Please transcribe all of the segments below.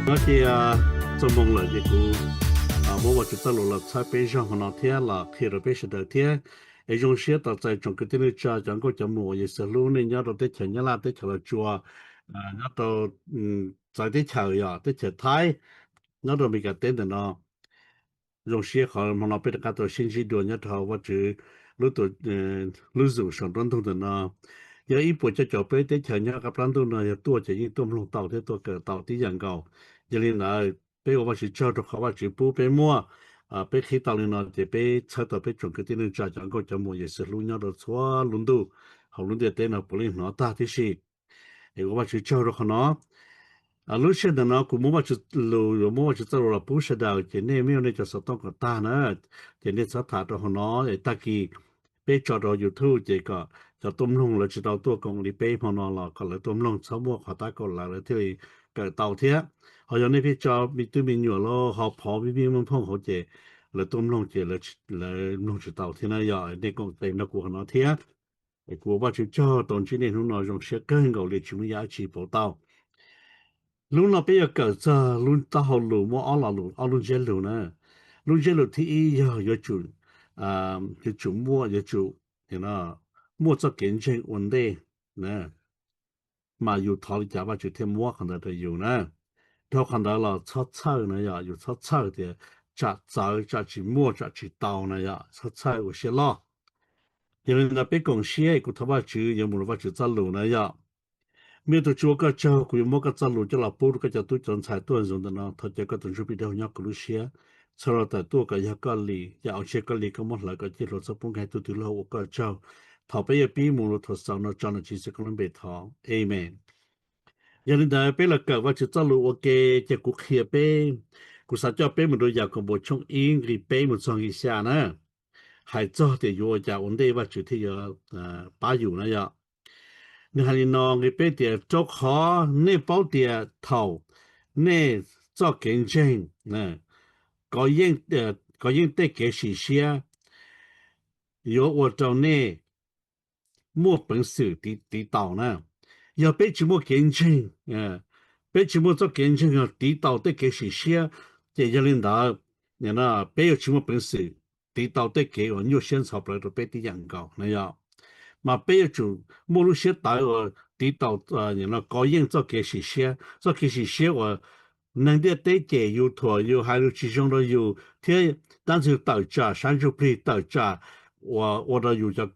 No ces txog moo lawm ces kuv muab Vajtswv txoj lus los txhawb peb zog hmo no thiab los qhia rau peb sawv daws thiab. Es zoo siab tos txais tsoom kwv tij neej tsa cov nkauj cov muam uas Yexus hlub nej nyob rau teb chaws Nyab Laj, teb chaws Los Tsuas, nyob rau txawv teb chaws yog teb chaws Thaib, nyob rau Meskas teb ntawm no. Zoo siab qhov hmo no peb rov qab tau sib ntsib dua nyob rau hauv Vajtswv lub, lub zum saum nruab ntug ntawm no. Yog ib puas cuaj caum peb teb chaws nyob qab plab ntuj no yog tuaj ces yeej tuaj mloog tau thiab tuaj kawm tau tib yam nkaus. Yog li ntawd peb ua Vajtswv tsaug rau qhov Vajtswv pub peb muaj, peb qhib tau li no ces peb txhawb tau peb tsoom kwv tij neej tsa cov nkauj cov muam Yexus hlub nyob rau txhua lub ntuj hauv lub ntiaj teb no puav leej hnov tag tib si. Es ua Vajtswv tsaug rau qhov no. Lub sij hawm ntawm no kuv muab Vajtswv lus, yuav muab Vajtswv txoj lus los pub sawv daws ces nej muaj nej cov xov tooj kom tag na, ces nej txhob tham rau hauv no es tag kis peb tso rau YouTube ces kom cov tuaj mloog lawv tsis tau tuaj koom li peb hmo no los kom lawv tuaj mloog txhob muaj qhov tab kaum lawv, lawv thiaj li kawm tau thiab. Ho yog nej pheej tso me tub me nyuam los ho phov vij vij phooj hauv ces lawv tuaj mloog ces lawv mloog tsis tau thiab na. Yog nej koom tes nrog kuv qhov no thiab. Es kuv ua Vajtswv tsaug tau ntsib nej hnub no zoo siab kawg nkaus li tsis muaj ib yam dab tsi pauv tau. Hnub no peb yuav kawm txog lub taub hau lus muaj ob lo lus, ob lub ntsiab lus na. Lub ntsiab lus thib ib yog yuav tsum, yuav tsum muaj, yuav tsum muaj txoj kev ntseeg ua ntej na, mas yus thov li cas Vajtswv thiaj muab qhov ntawd rau yus na. Dhau qhov ntawd los txhob txhawj na yom, yus txhob txhawj tias tsam txawv, tsam tsis muaj, tsam tsis tau na yom, txhob txhawj ua siab loj. Yog li ntawd peb koom siab, kuv thov Vajtswv yuav mus rau Vajtswv txoj lus na yom. Me tus Tswv ua koj tsaug, kuv yuav muab koj txoj lus coj los pub rau koj cov tub cov ntxhais tuaj ntxuav ntawm no. Thov caw koj tus Ntsuj Plig Dawb Huv nyob kuv lub siab, txhua lo tawm tuaj kom yog koj li, yam uas tsis yog koj li koj muab hlawv kom ciaj hluas txhob pub nkeeg, tug twg luag ua koj tsaug. Thov peb yuav pib mus rau thaum xaus no tso ntawm Tswv Yexus Khetos lub npe thov, amen. Yog li ntawd peb los kawm Vajtswv txoj lus ua ke, ces kuv qhia peb, kuv xav coj peb mus rau Yakaunpaus tshooj ib nqe peb mus txog nqe xya na. Hais txog tias yuav ua cas ua ntej Vajtswv thiaj yuav pab yus na yom. Nws hais li no, nqe peb tias, rau qhov nej paub tias thaum nej txoj kev ntseeg kov yeej tej kev sim siab yuav ua rau nej muaj peev xwm tiv tau na. Yog peb tsis muaj kev ntseeg, peb tsis muaj txoj kev ntseeg tiv tau tej kev sim siab, ces yog li ntawd peb yuav tsis muaj peev xwm tiv tau tej kev uas nyuaj siab ntxhov plawv rau peb tib yam nkaus na yom. Mas peb yuav tsum muaj lub siab tawv uas tiv tau, kov yeej txoj kev sim siab, txoj kev sim siab uas neeg ntiaj teb cem yus, thuam yus, hais lus tsis zoo rau yus thiab dab ntxwg tawm tsam, sab ntsuj plig tawm tsam, uas ua rau yus cov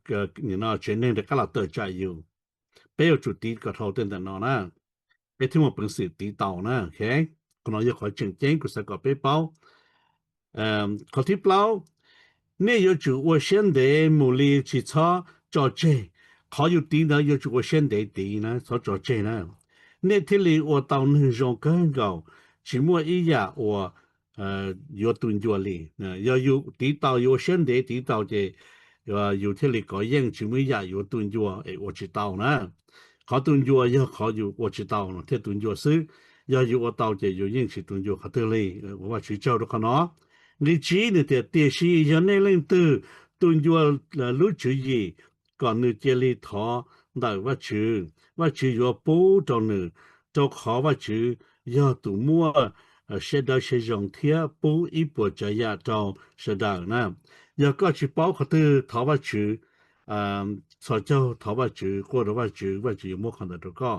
tsev neeg rov qab los tawm tsam yus. Peb yuav tsum tiv kom dhau tej ntawm no na, peb thiaj muaj peev xwm tiv tau na. Qhov no yog qhov tseem ceeb kuv xav kom peb paub. Qhov thib plaub, nej yuav tsum ua siab ntev mus li tsis txhob tso tseg. Qhov yus tiv ntawd yuav tsum ua siab ntev tiv na, txhob tso tseg na, nej thiaj li ua tau neeg zoo kawg nkaus, tsis muaj ib yam uas yuav tu ncua li. Yog yus tiv tau, yus ua siab ntev tiv tau ces yus thiaj li kov yeej, tsis muaj ib yam yuav tu ncua es ua tsis tau na. Qhov tu ncua yog qhov yus ua tsis tau no thiaj tu ncua xwb. Yog yus ua tau ces yus yeej tsis tu ncua qhov twg li. Ua Vajtswv tsaug rau qhov no. Nqe tsib nws tias, tiam sis yog nej leej twg tu ncua lub tswv yim, kom nws cia li thov ntawm Vajtswv, Vajtswv yuav pub rau nws, rau qhov Vajtswv yog tus muaj siab dawb siab zoo thiab pub ib puas tsav yam rau sawv daws na. Yog koj tsis paub qhov twg thov Vajtswv, txhos caug thov Vajtswv, quaj rau Vajtswv, Vajtswv yuav muab qhov ntawd rau koj.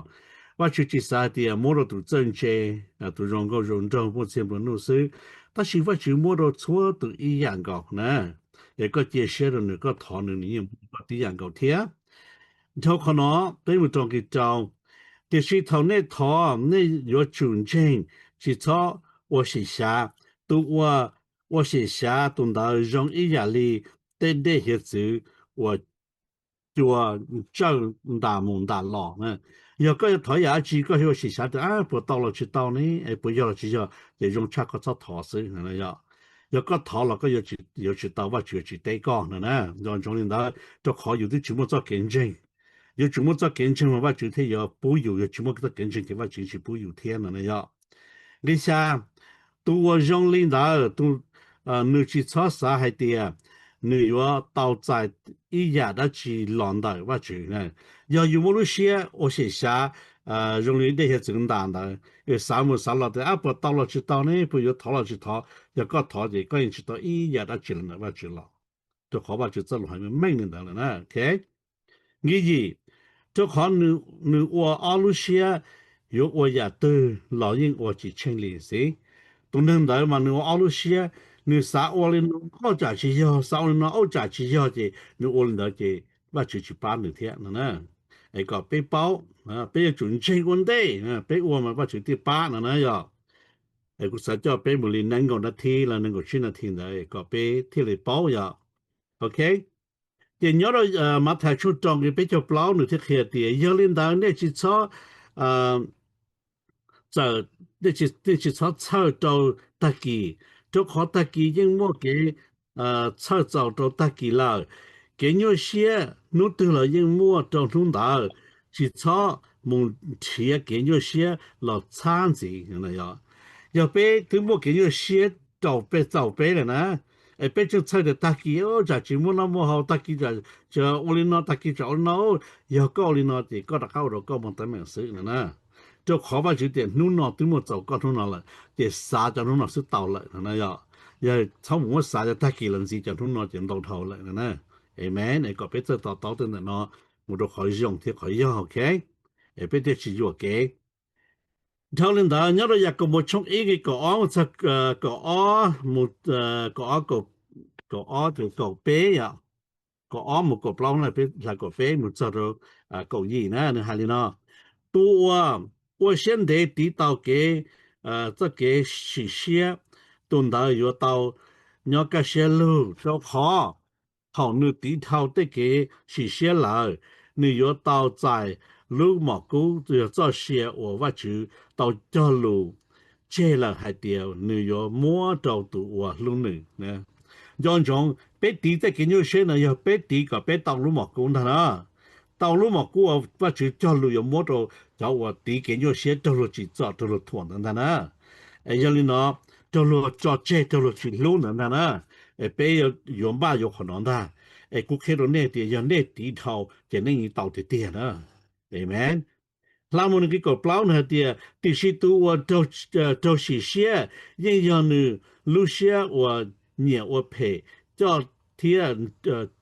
Vajtswv tsis xav hais tias muab rau tus txawj ntse, tus zoo nkauj zoo nraug, muaj txiag nplua nuj xwb, tab sis Vajtswv muab rau txhua tus ib yam nkaus na. Es koj cia siab rau nws, koj thov nws, nws yeej muab rau koj tib yam nkaus thiab. Dhau qhov no peb mus rau nqe rau, tiam sis thaum nej thov, nej yuav tsum ntseeg, tsis txhob ua xyem xyav. Tus uas ua xyem xyav, tus ntawd zoo ib yam li tej dej hiav txwv uas cua ntsawj ntas mus ntas los. Yog koj yuav thov yam dab tsi koj yuav ua xyem xyav tias puas tau los tsis tau ne, puas yog los tsis yog, ces zoo tshaj koj txhob thov xwb. Yog koj thov los koj yuav tsis tau, Vajtswv yuav tsis teb koj no na. Nco ntsoov li ntawd, rau qhov yus twb tsis muaj txoj kev ntseeg. Yuav tsum muaj txoj kev ntseeg mas Vajtswv thiaj yuav pub yus, yog tsis muaj txoj kev ntseeg ces Vajtswv tsis pub yus thiab no na yom. Nqe xya, tus uas zoo li ntawd, nws tsis txhob xav hais tias nws yuav tau txais ib yam dab tsi los ntawm Vajtswv. Yog yus muaj lub siab ua xyem xyav, zoo li dej hiav txwv ntas ntawd, xav mus xav los tias ab puas tau los tsis tau ne, puas yuav thov los tsis thov, yog koj thov ces koj yeej tsis tau ib yam dab tsi los ntawm Vajtswv los, rau qhov Vajtswv txoj lus hais meej meej li ntawd lawm na. Nqi yim, rau qhov nws ua ob lub siab, yuav ua yam twg los yeej ua tsis tsheej li xwb. Tus neeg ntawd mas nws ua ob lub siab, nws xav ua li no ua tsam tsis yog, xav ua li no ua tsam tsis yog, ces nws ua li ntawd ces Vajtswv tsis pab nws thiab no na. Es kom peb paub, peb yuav tsum ntseeg ua ntej, peb ua mas Vajtswv thiaj pab no na yog. Es kuv xav coj peb mus li nees nkaum nas this los nees nkaum tsib nas this ntawd kom peb thiaj li paub yom. Ok, ces nyob rau Mathais tshooj rau nqe peb caug plaub nws thiaj qhia tias yog li ntawd nej tsis txhob txawm, nej tsis txhob txhawj rau tag kis, rau qhov tag kis yeej muaj kev txhawj txaus rau tag kis lawm. Kev nyuaj siab hnub twg los yeej muaj rau hnub ntawd, tsis txhob mus nrhiav kev nyuaj siab los txhab ntxiv. Yog peb twb muaj kev nyuaj siab rau peb txaus peb lawm na, es peb tseem txhawj tias tag kis tsam tsis muaj noj muaj haus, tag kis tsam ua li no, tag kis tsam ua li no, yog koj ua li no ces koj rov qab ua rau koj muaj teeb meem xwb no na. Rau qhov Vajtswv tias hnub no twb muaj txaus koj hnub no lawm, ces xav cov hnub no xwb tau lawm no na yog. Yog txhob mus muab xav cov tag kis los ntxiv, cov hnub no ces ntau dhau lawm no na. Amen. Es kom peb txawj to taub tej ntawm no mus rau qhov zoo thiab qhov yog, ok, es peb thiaj tsis yuam kev. Dhau li ntawd nyob rau Yakaunpaus tshooj ib nqe kaum ob mus txog kaum ob, kaum ob, kaum ob, kaum peb yom, kaum ob mus kaum plaub na, peb hla kaum peb mus txog rau kaum yim na, nws hais li no: Tus uas ua siab ntev tiv tau kev, txoj kev sim siab, tus ntawd yuav tau nyob kaj siab lug, rau qhov thaum nws tiv dhau tej kev sim siab lawm, nws yuav tau txais lub mom kub, yog txoj sia uas Vajtswv tau cog lus tseg lawm hais tias nws yuav muab rau tus uas hlub nws. Nco ntsoov, peb tiv tej kev nyuaj siab no yog peb tiv kom peb tau lub mom kub ntag na. Tau lub mom kub uas Vajtswv cog lus yuav muab rau cov uas tiv kev nyuaj siab raug luag tsim txom raug luag thuam ntawd ntag na. Es yog li no, raug luag tso tseg raug luag tsis hlub ntawd ntag na. Es peb yuav npaj yuav qhov no ntag. Es kuv qhia rau nej tias yog nej tiv dhau ces nej yeej tau tiag tiag na. Amen. Hla mus nqe kaum plaub nws hais tias tiam sis tus uas raug sim siab yeej yog nws lub siab uas nyiam ua phem coj thiab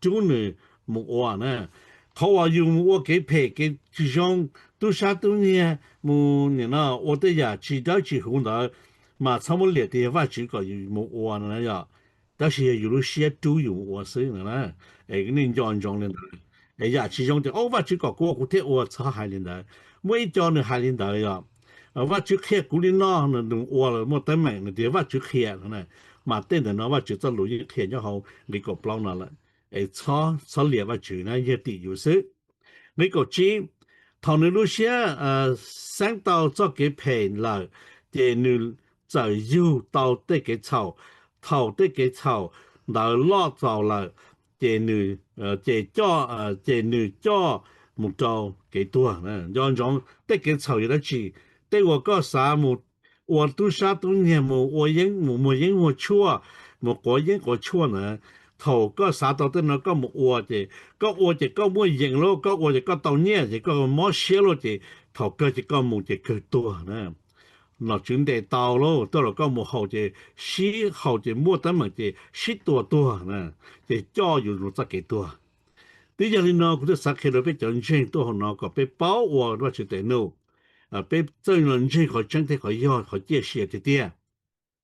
rub nws mus ua na. Qhov uas yus mus ua kev phem kev tsis zoo, tub sab tub nyiag, mus nim no ua tej yam tsis dawb tsis huv ntawd, mas txhob muab liam tias yog Vajtswv kom yus mus ua no na yom. Tab sis yog yus lub siab rub yus mus ua xwb no na. Es nej nco ntsoov li ntawd. Es yam tsis zoo tias o Vajtswv kom kuv ua kuv thiaj ua, txhob hais li ntawd. Muaj ib co nws hais li ntawd yom, Vajtswv qhia kuv li no, nws ua los muaj teeb meem, nws tias Vajtswv qhia no na. Mas tej ntawm no Vajtswv txoj lus yeej qhia nyob hauv nqe kaum plaub no lawm. Es txhob liam Vajtswv na, yog tim yus xwb. Nqe kaum tsib, thaum nws lub siab xeeb tau txoj kev phem lawm, ces nws txawm yug tau tej kev txhaum. Thaum tej kev txhaum ntawd loj txaus lawm, ces nws, ces coj, ces nws coj mus rau kev tuag. Nco ntsoov, tej kev txhaum yog dab tsi? Tej uas koj xav mus ua tub sab tub nyiag, mus ua yeeb, mus muag yeeb muag tshuaj, mus quav yeeb quav tshuaj ntawd, thaum koj xav tau tej no koj mus ua ces koj ua ces koj muaj yees lauj, koj ua ces koj tau nyiaj ces koj mob siab lauj, ces thaum kawg ces koj mus ces kawg tuag na. Nom tswv ntes tau lauj, tej zaum koj mus haus ces sib haus ces muaj teeb meem ces sib tua tuag na, ces coj yus mus txoj kev tuag. Twb yog li no kuv thiaj xav qhia rau peb cov ntseeg tuaj hauv no kom peb paub ua Vajtswv tes num, peb txawj los ntseeg qhov tseeb thiab qhov yog qhov ciaj sia tiag tiag.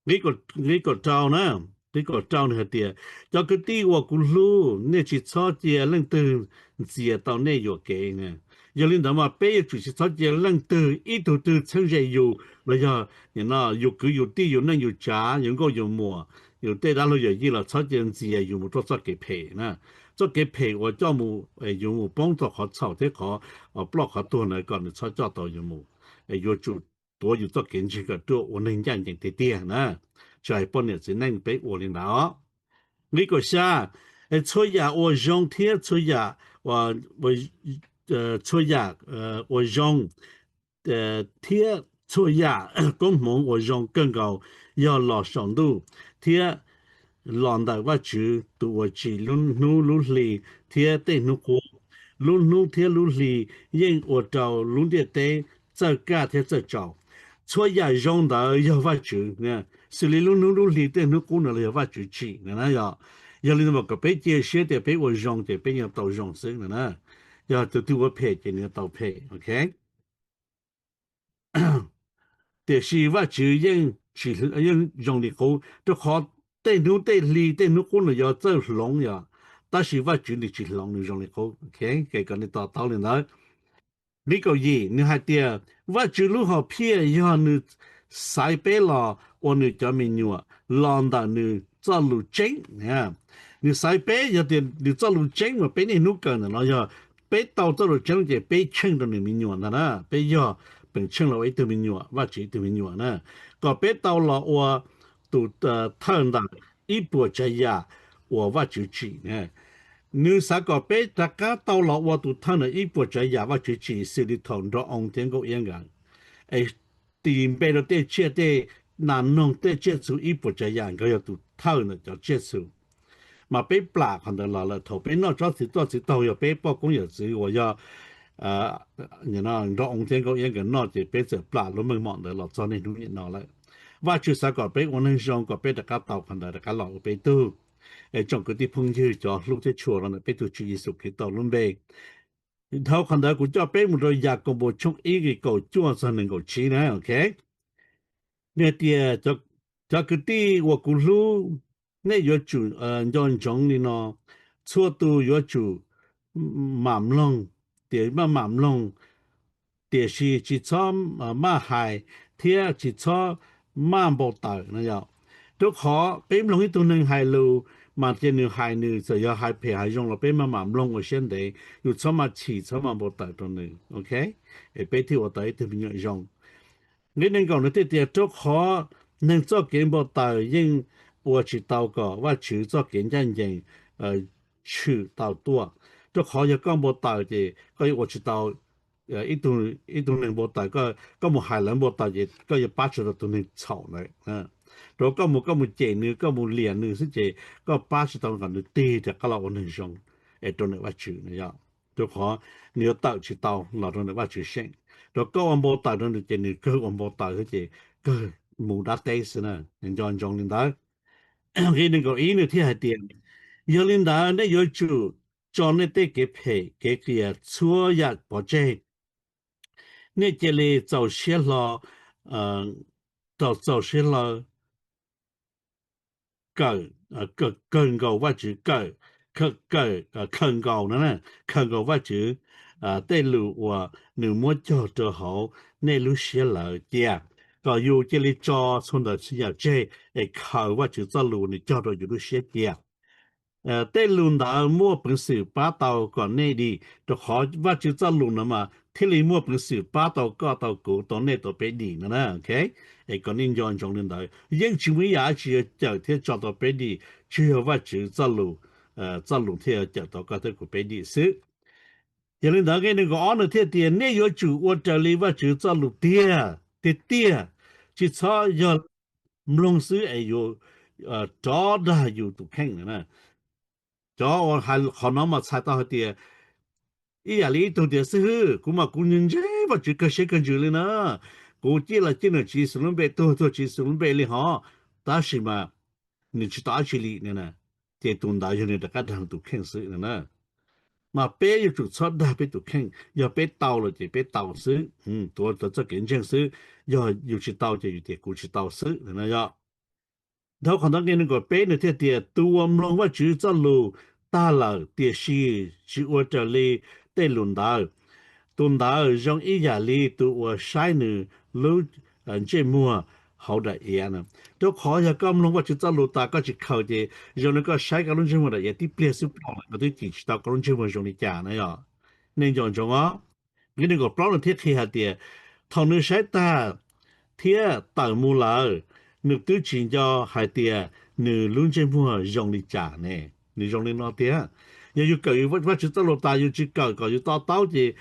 Nqe kaum rau na, nqe kaum rau nws hais tias, cov kwv tij uas kuv hlub, nej tsis txhob cia leej twg ntxias tau nej yuam kev. Yog li ntawd mas peb yuav tsum tsis txhob cia leej twg ib tug twg txheeb ze yus los yog nim no yus kwv yus tij yus neej yus tsav yus nkauj yus muam, yus tej dab laug yawm yij los txhob cia ntxias yus mus rau txoj kev phem na. Txoj kev phem uas coj mus, yus mus poob rau qhov txhaum thiab qhov ploj qhov tuag ntawd kom nws txhob coj tau yus mus. Yuav tsum tuav yus txoj kev ntseeg kom ruaj ua neeg ncaj ncees tiag tiag na. Tsis hais poj niam txiv neej peb ua li ntawd. Nqe kaum xya, txhua yam uas zoo thiab txhua yam, txhua yam uas zoo thiab txhua yam koob hmoov uas zoo kawg nkaus yog los saum ntuj thiab los ntawm Vajtswv tus uas tsim lub hnub lub hli thiab tej hnub qub. Lub hnub thiab lub hli yeej ua rau lub ntiaj teb txawj kaj thiab txawj tsaus. Txhua yam zoo ntawd yog Vajtswv, xws li lub hnub lub hli tej hnub qub no los yog Vajtswv tsim na yog. Yog li ntawd mas kom peb cia siab tias peb ua zoo ces peb yuav tau zoo xwb na. Yog tus twg ua phem ces nws yuav tau phem, ok. Tiam sis Vajtswv yeej tsis, yeej zoo li qub, rau qhov tej hnub tej hli tej hnub qub nws yuav txawj hloov yog, tab sis Vajtswv nws tsis hloov, nws zoo li qub, ok. Ces kom nej to taub li ntawd. Nqe kaum yim nws hais tias Vajtswv lub hom phiaj yog nws xaiv peb los ua nws cov me nyuam los ntawm nws txoj lus tseeb. Nws xaiv peb yog tias nws txoj lus tseeb mas peb niaj hnub kawm ntawm no yog peb tau txoj lus tseeb ces peb tsheej rau nws me nyuam ntag na, peb yog peem tsheej los ua ib tug me nyuam, Vajtswv ib tug me nyuam na, kom peb tau los ua tus thawj ntawm ib puas tsav yam uas Vajtswv tsim na. Nws xav kom peb rov qab tau los ua tus thawj ntawm ib puas tsav yam Vajtswv tsim xws li thaum nrov oo thiab nkauj iab nkawd es tis npe rau tej tsiaj tej nas noog tej tsiaj txhu ib puas tsav yam, nkawd yog tus thawj ntawm cov tsiaj txhu. Mas peb plam qhov ntawd los lawm, thaum peb noj tsob txiv txoj txiv taug yog peb poj koob yawm txwv uas yog nrov oo thiab nkauj iab nkawd noj ces peb txawm plam lub meej mom ntawd los txog niaj hnub niam no lawm. Vajtswv xav kom peb ua neeg zoo kom peb rov qab tau qhov ntawd rov qab los ua peb tug. Es tsoom kwv tij phooj ywg cov hlub thiab tshua rau ntawm peb tus Tswv Yexus Khetos lub npe, dhau qhov ntawd kuv coj peb mus rau Yakaunpaus tshooj ib nqe kaum cuaj txog nees nkaum tsib na, ok. Nws hais tias, cov kwv tij uas kuv hlub, nej yuav tsum nco ntsoov li no, txhua tus yuav tsum mam mloog, tias maj mam mloog, tiam sis tsis txhob maj hais thiab tsis txhob maj npau taws no yog. Rau qhov peb mloog ib tug neeg hais lus mas ces nws hais nws txawm yog hais phem hais zoo los peb maj mam mloog ua siab ntev, yus txhob maj chim txhob maj npau taws rau nws, ok, es peb thiaj ua tau ib tug me nyuam zoo. Nqe nees nkaum nws thiaj tias, rau qhov neeg txoj kev npau taws yeej ua tsis tau kom Vajtswv txoj kev ncaj ncees tshwm tau tuaj. Rau qhov yog koj npau taws ces koj yuav ua tsis tau, ib tug neeg npau taws, koj mus hais lawv npau taws ces koj yuav pab tsis tau tus neeg txhaum ntawd. Rau koj mus, koj mus cem nws, koj mus liam nws xwb ces koj pab tsis tau kom nws tig rov qab los ua neeg zoo es rau ntawm Vajtswv no yog. Rau qhov nws yuav tawm tsis tau los rau ntawm Vajtswv seem. Rau koj ua npau taws rau nws ces nws kawg ua npau taws xwb ces kawg mus dab teb xwb na. Nco ntsoov li ntawd. Nqe nees nkaum ib nws thiaj hais tias, yog li ntawd nej yuav tsum tso nej tej kev phem kev qias txhua yam pov tseg. Nej cia li txaus siab hlo, txaus siab hlo kawm, kawg nkaus Vajtswv, kawm, kawm nkaus na, kawg nkaus Vajtswv tej lus uas nws muab cog rau hauv nej lub siab lawm cia, kom yus cia li tso txhua ntawd txhua yam tseg es khaws Vajtswv txoj lus nws cog rau yus lub siab cia. Tej lus ntawd muaj peev xwm pab tau kom nej dim, rau qhov Vajtswv txoj lus no mas thiaj li muaj peev xwm pab tau koj tau kuv tau nej tau peb dim no na, ok. Es kom nej nco ntsoov li ntawd, yeej tsis muaj ib yam dab tsi yuav cawm thiab tso tau peb dim, tsuas yog Vajtswv txoj lus, txoj lus thiaj cawm tau koj thiab kuv peb dim xwb. Yog li ntawd nqe nees nkaum ob nws thiaj tias, nej yuav tsum ua raws li Vajtswv txoj lus tiag tiag tiag, tsis txhob yog mloog xwb es yuav rov dag yus tus kheej na. Cov uas hais qhov no mas txhais tau hais tias ib yam li ib tug tias, xib hwb, kuv mas kuv ntseeg Vajtswv kawg siab kawg ntsws li na, kuv ciaj los ciaj nws Tswv Yexus lub npe, tuag tuag Tswv Yexus lub npe li hos, tab sis mas nws tsis tau dab tsi li no na, ces tus ntawd yog nws rov qab dag tus kheej xwb no na. Mas peb yuav tsum txhob dag peb tus kheej, yog peb tau lawm ces peb tau xwb, tuav txoj kev ntseeg xwb, yog yus tsis tau ces yus tias kuv tsis tau xwb no yog. Dhau qhov ntawd nqe nees nkaum peb nws thiaj tias, tus uas mloog Vajtswv txoj lus tag lawm tiam sis tsis ua raws li tej lus ntawd, tus ntawd zoo ib yam li tus uas saib nws lub ntsej muag hauv daim iav na. Rau qhov yog koj mloog Vajtswv txoj lus tas koj tsis khaws ces zoo li koj saib koj lub ntsej muag daim iav tib pliag xwb ploj lawm, koj twb cim tsis tau koj lub ntsej muag zoo li cas na yog. Nej nco ntsoov os. Nqe nees nkaum plaub nws thiaj qhia hais tias, thaum nws saib tag thiab tawm mus lawm, nws twb tsis nco hais tias nws lub ntsej muag zoo li cas ne. Nws zoo li no tiag. Yog yus kawm Vajtswv txoj lus tas yus tsis kawm kom yus to taub ces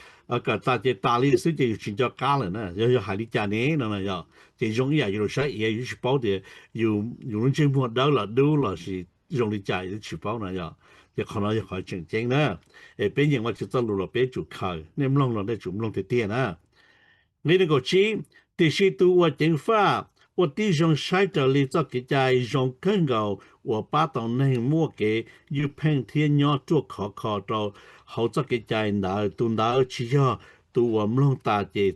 kawm tas ces tas li xwb ces yus tsis nco qab lawm na. Yog yog hais li cas ne no yog, ces zoo ib yam yus los saib iav yus tsis paub tias yus lub ntsej muag dawb los dub los sis zoo li cas yus twb tsis paub no yog. Ces qhov no yog qhov tseem ceeb na. Es peb nyeem Vajtswv txoj lus los peb tsum khaws, nej mloog los nej tsum mloog tiag tiag na. Nqe nees nkaum tsib, tiam sis tus uas ceev faj ua tib zoo saib raws li txoj kev cai zoo kawg nkaus uas pab tau neeg muaj kev ywj pheej thiab nyob ruaj khov kho rau hauv txoj kev cai ntawd, tus ntawd tsis yog tus uas mloog tas ces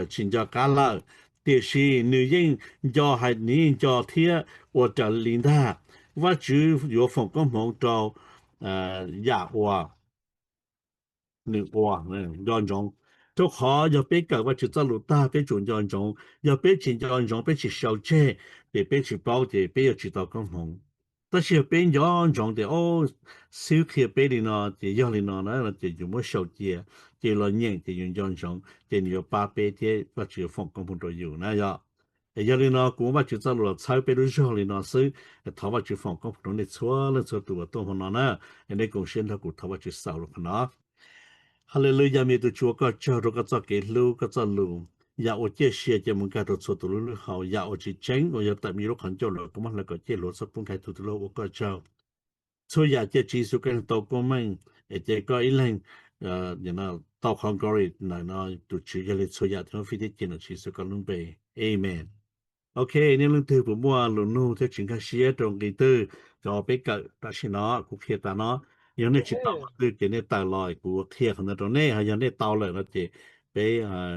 tsis nco qab lawm, tiam sis nws yeej nco hais, nws yeej nco thiab ua raws li ntag. Vajtswv yuav foom koob hmoov rau yam uas nws ua, nco ntsoov. Rau qhov yog peb kawm Vajtswv txoj lus tag peb tsum nco ntsoov, yog peb tsis nco ntsoov peb tsis sau tseg, ces peb tsis paub ces peb yuav tsis tau koob hmoov. Tab sis yog peb nco ntsoov tias, o, xib hwb qhia peb li no ces yog li no na, ces yus muab sau cia, ces los nyeem ces yus nco ntsoov ces nws yuav pab peb thiab Vajtswv yuav foom koob hmoov rau yus na yog. Es yog li no kuv muab Vajtswv txoj lus los txhawb peb lub zog li no xwb. Thov Vajtswv foom koob hmoov rau nej txhua leej txhua tus uas tuaj hmo no na. Es nej koom siab nrog kuv thov Vajtswv xaus lus qhov no. Haleluyas, me tus Tswv, ua koj tsaug rau koj txoj kev hlub, koj txoj lus, yam uas ciaj sia cia mus nkag rau txhua tus lub lub hau, yam uas tsis tseeb uas yog tawm me lub qhov ncauj los koj muab hlawv kom ciaj luag txhob pub nkag tug twg lub hau, ua koj tsaug. Txhua yam cia Tswv Yexus Khetos tau koob meej, es cia koj ib leeg tau qhov glory ntawm no, tus Tswv, yog li txhua yam twb muab fij thiab cia ntawm Tswv Yexus koj lub npe. Amen. Ok, nej leej twg puas muaj lus nug thiab tsis nkag siab rau nqe twg, cov peb kawm tam sim no kuv qhia tas no, yog nej tsis tau qhov twg ces nej tawm los kuv qhia qhov ntawd rau nej, ho yog nej tau lawm no ces peb